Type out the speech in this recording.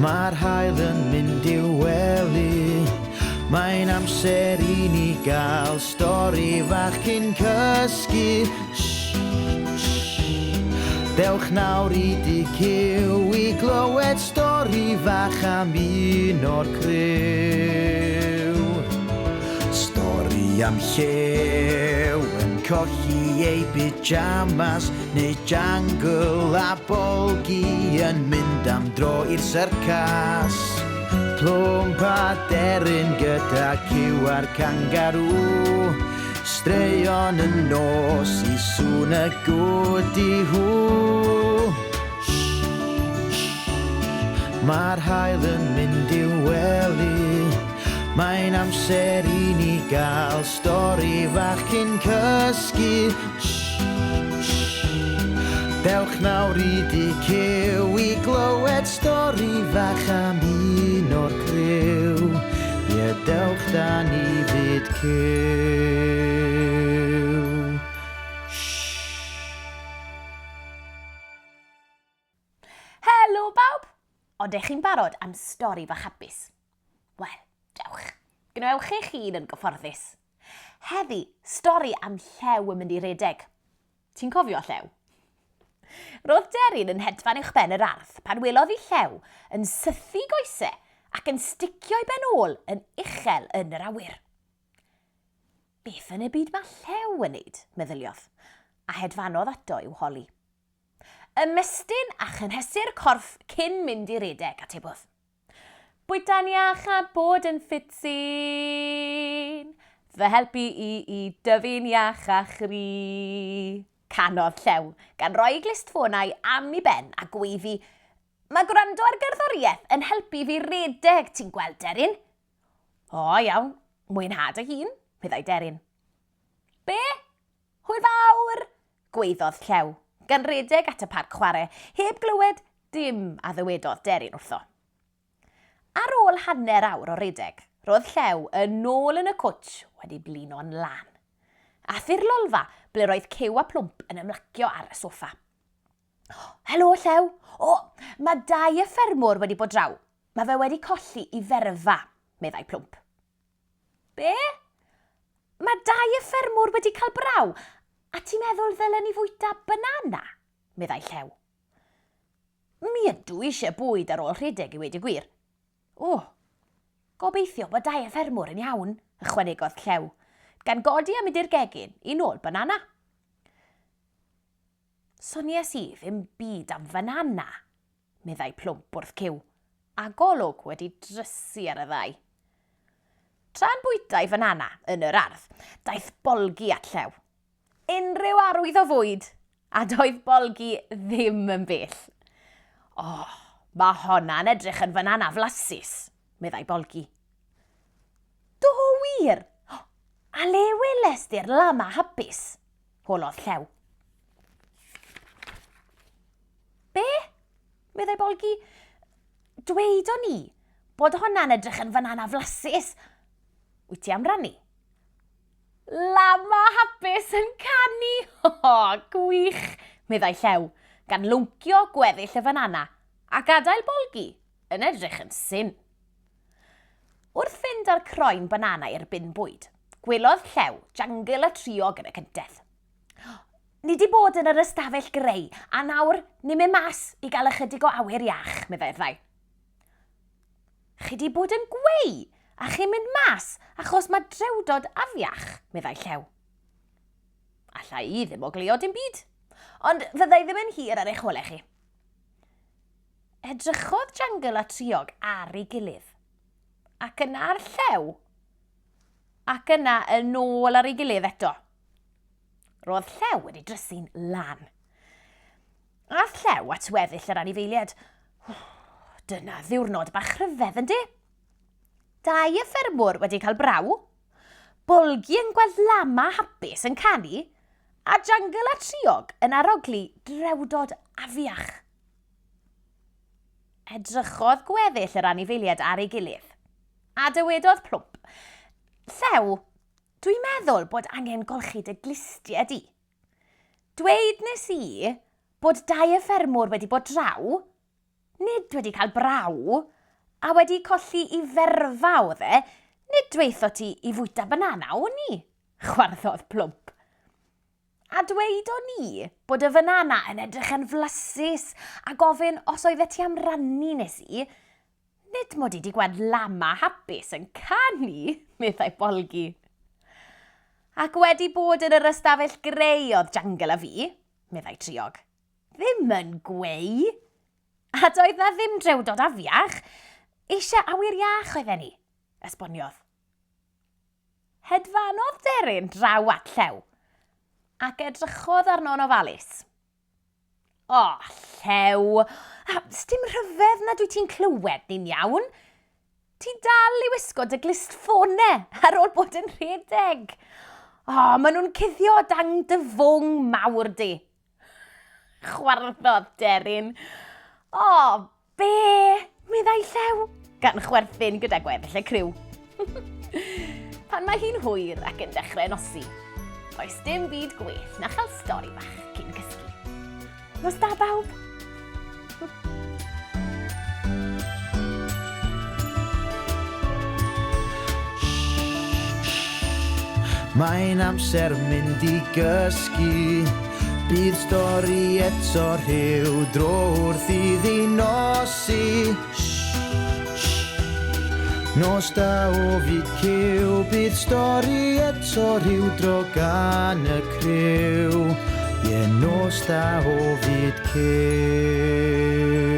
Mae'r haul yn mynd i'w wely. Mae'n amser i ni gael stori fach cyn cysgu. Shh, shh. Dewch nawr i dŷ Cyw i glywed stori fach am un o'r criw. Stori am llew yn colli ei pyjamas neu jangle a bolgi yn mynd am dro i'r syrcas. Plwmp a deryn gyda cyw a'r cangarŵ. Straeon y nos i sŵn y gwdi hw. Mae'r haul yn mynd i'w wely. Mae'n amser i ni gael stori fach cyn cysgu. Dewch nawr i dŷ Cyw i glywed stori fach am un o'r criw. Ie, dewch da ni fyd Cyw. Helo bawb! Odych chi'n barod am stori fach hapus? Wel, dewch. Gwnewch eich hun yn gyfforddus. Heddi, stori am llew yn mynd i redeg. Ti'n cofio llew? Roedd Deryn yn hedfan uwchben yr ardd pan welodd i llew yn sythu goese ac yn sticio i ben ôl yn uchel yn yr awyr. Beth yn y byd mae llew yn neud, meddyliodd, a hedfanodd ato i'w holi. Ymestyn a chynhesu'r corff cyn mynd i redeg, atebodd. Bwyta'n iach a bod yn ffit sy'n fy helpu i i dyfu'n iach a chry. Canodd Llew, gan roi glustffonau am i ben a gweiddi, Mae gwrando ar gerddoriaeth yn helpu fi redeg, ti'n gweld, Deryn? O, iawn, mwynha dy hun, meddai Deryn. Be? Hwyl fawr! gwaeddodd Llew, gan redeg at y parc chwarae, heb glywed dim a ddywedodd Deryn wrtho. Ar ôl hanner awr o redeg, roedd Llew yn ôl yn y cwtsh wedi blino'n lân. Ath i'r lolfa ble roedd Cyw a Plwmp yn ymlacio ar y soffa. Helo, Llew! O, mae Dai y ffermwr wedi bod draw. Mae fe wedi colli i ferfa, meddai Plwmp. Be? Mae dau y ffermwr wedi cael braw, a ti'n meddwl ddylen ni fwyta banana? meddai Llew. Mi ydw i eisiau bwyd ar ôl rhedeg i weud y gwir. O, gobeithio bod dau y ffermwr yn iawn, ychwanegodd Llew, gan godi a mynd i'r gegin i nôl banana. Sonies i ddim byd am fanana, meddai Plwmp wrth Cyw, a golwg wedi drysu ar y ddau. Tra'n bwyta'i fanana yn yr ardd, daeth Bolgi at Llew. Unrhyw arwydd o fwyd, a doedd Bolgi ddim yn bell. O, oh, mae honna'n edrych yn fanana flasus, meddai Bolgi. Do wir! A le weles di'r lama hapus? holodd Llew. Be? meddai Bolgi. Dweud o'n i bod honna'n edrych yn fanana flasus. Wyt ti am rannu? Lama hapus yn canu! O, gwych, meddai Llew, gan lwncio gweddill y fanana a gadael Bolgi yn edrych yn syn. Wrth fynd â'r croen banana i'r bin bwyd, gwelodd Llew jangyl a triog yn y cyntedd. Ni di bod yn yr ystafell greu, a nawr ni'n mynd mas i gael ychydig o awyr iach, meddai'r ddau. Chi di bod yn gweu, a chi'n mynd mas achos mae drewdod afiach, meddai Llew. Alla i ddim ogleuo dim byd, ond fyddai ddim yn hir ar eich hole chi. Edrychodd Jangyl a Triog ar ei gilydd, ac yna ar Llew, ac yna yn ôl ar ei gilydd eto. Roedd Llew wedi drysu'n lan. Ath Llew at weddill yr anifeiliaid. Dyna ddiwrnod bach rhyfedd, yndi? Dau y ffermwr wedi cael braw, Bolgi yn gweld lama hapus yn canu, a Jangyl a Triog yn arogli drewdod afiach. Edrychodd gweddill yr anifeiliaid ar ei gilydd, a dywedodd Plwmp, Llew, Dwi'n meddwl bod angen golchi dy glustiau di. Dweud nes i bod dau y ffermwr wedi bod draw, nid wedi cael braw. A wedi colli i ferfa oedd e, nid dweutho ti i fwyta banana o'n i, chwarddodd Plwmp. A dweud o'n i bod y fanana yn edrych yn flasus a gofyn os oeddet ti am rannu nes i. Nid mod i 'di gweld lama hapus yn canu, meddai Bolgi. Ac wedi bod yn yr ystafell greu oedd Jangle a fi, meddai Triog. Ddim yn gweu. A doedd na ddim drewdod afiach. Eisiau awyr iach oedden ni, esboniodd. Hedfanodd deryn draw at Llew, ac edrychodd arno'n ofalus. O, Llew, a sdim rhyfedd nad wyt ti'n clywed ni'n iawn. Ti'n dal i wisgo dy glustffone ar ôl bod yn rhedeg. O, maen nhw'n cuddio dan dy fwng mawr di. Chwarddodd deryn. O, Be? meddai Llew, gan chwerthin gyda gweddill y criw. Pan mae hi'n hwyr ac yn dechrau nosi, does dim byd gwell na chael stori fach cyn cysgu. Nos da bawb! Mae'n amser mynd i gysgu. Bydd stori eto rhyw dro wrth iddi nosi. Nos da o fyd cyw, bydd stori eto rhyw dro gan y criw. Ie, nos da o fyd cyw.